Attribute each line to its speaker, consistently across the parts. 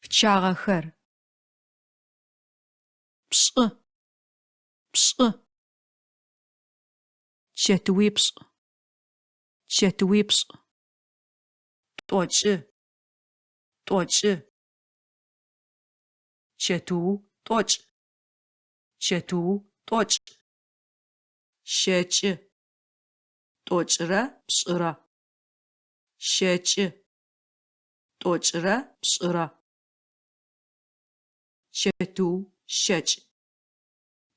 Speaker 1: Пчъагъэхэр: пшӏы, пшӏы. Чэтыуипшӏ, чэтыуипшӏ. Тӏокӏы, тӏокӏы. Чэтыу тӏокӏ, чэтыу тӏокӏ. Щэкӏы, тӏокӏырэ пшӏырэ. Щэкӏы, тӏокӏырэ пшӏырэ. Чэтыу щэкӏ,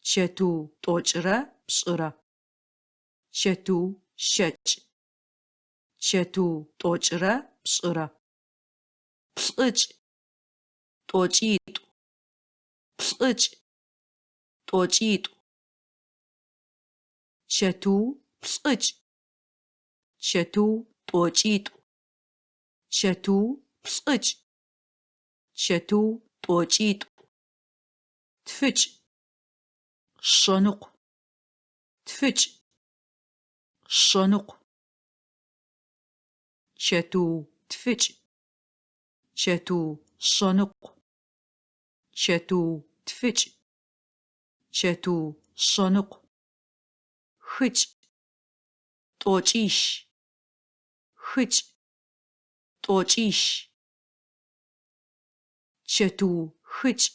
Speaker 1: чэтыу тӏокӏырэ пшӏырэ. Чэтыу щэкӏ, чэтыу тӏокӏырэ пшӏырэ. Плӏыкӏ, тӏокӏитӏу. Плӏыкӏ, тӏокӏитӏу. Чэтыу плӏыкӏ, чэтыу тӏокӏитӏу. Чэтыу плӏыкӏ, чэтыу тӏокӏитӏу. Тфыкӏ, шъэныкъу. Тфыкӏ, шъэныкъу. Чэтыу тфыкӏ, чэтыу шъэныкъу. Чэтыу тфыкӏ, чэтыу шъэныкъу. Хыкӏ, тӏокӏищ. Хыкӏ, тӏокӏищ. Чэтыу хыкӏ,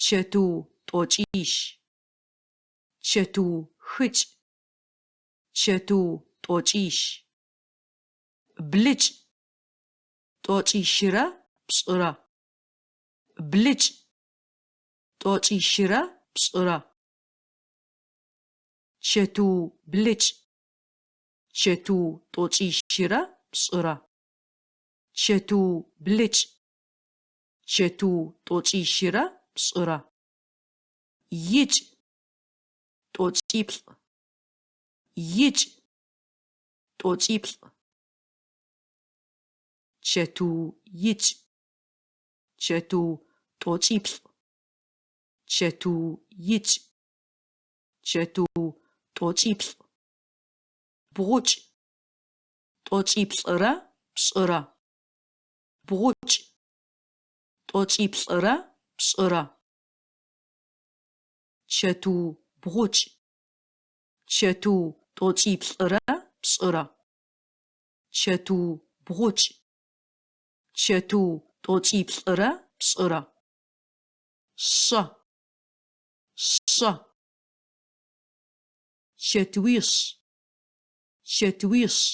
Speaker 1: чэтыу тӏокӏищ. Чэтыу хыкӏ, чэтыу тӏокӏищ. Блыкӏ, тӏокӏищырэ пшӏырэ. Блыкӏ, тӏокӏищырэ пшӏырэ. Чэтыу блыкӏ, чэтыу тӏокӏищырэ пшӏырэ. Чэтыу блыкӏ, чэтыу тӏокӏищырэ пшӏырэ. Икӏ, тӏокӏиплӏ. Икӏ, тӏокӏиплӏ. Чэтыу икӏ, чэтыу тӏокӏиплӏ. Чэтыу икӏ, чэтыу тӏокӏиплӏ. Бгъукӏ, тӏокӏиплӏырэ пшӏырэ. Бгъукӏ, тӏокӏиплӏырэ пшӏырэ. Чэтыу бгъукӏ, чэтыу тӏокӏиплӏырэ пшӏырэ. Чэтыу бгъукӏ, чэтыу тӏокӏиплӏырэ пшӏырэ. Шъэ, шъэ. Чэтыуишъ, чэтыуишъ.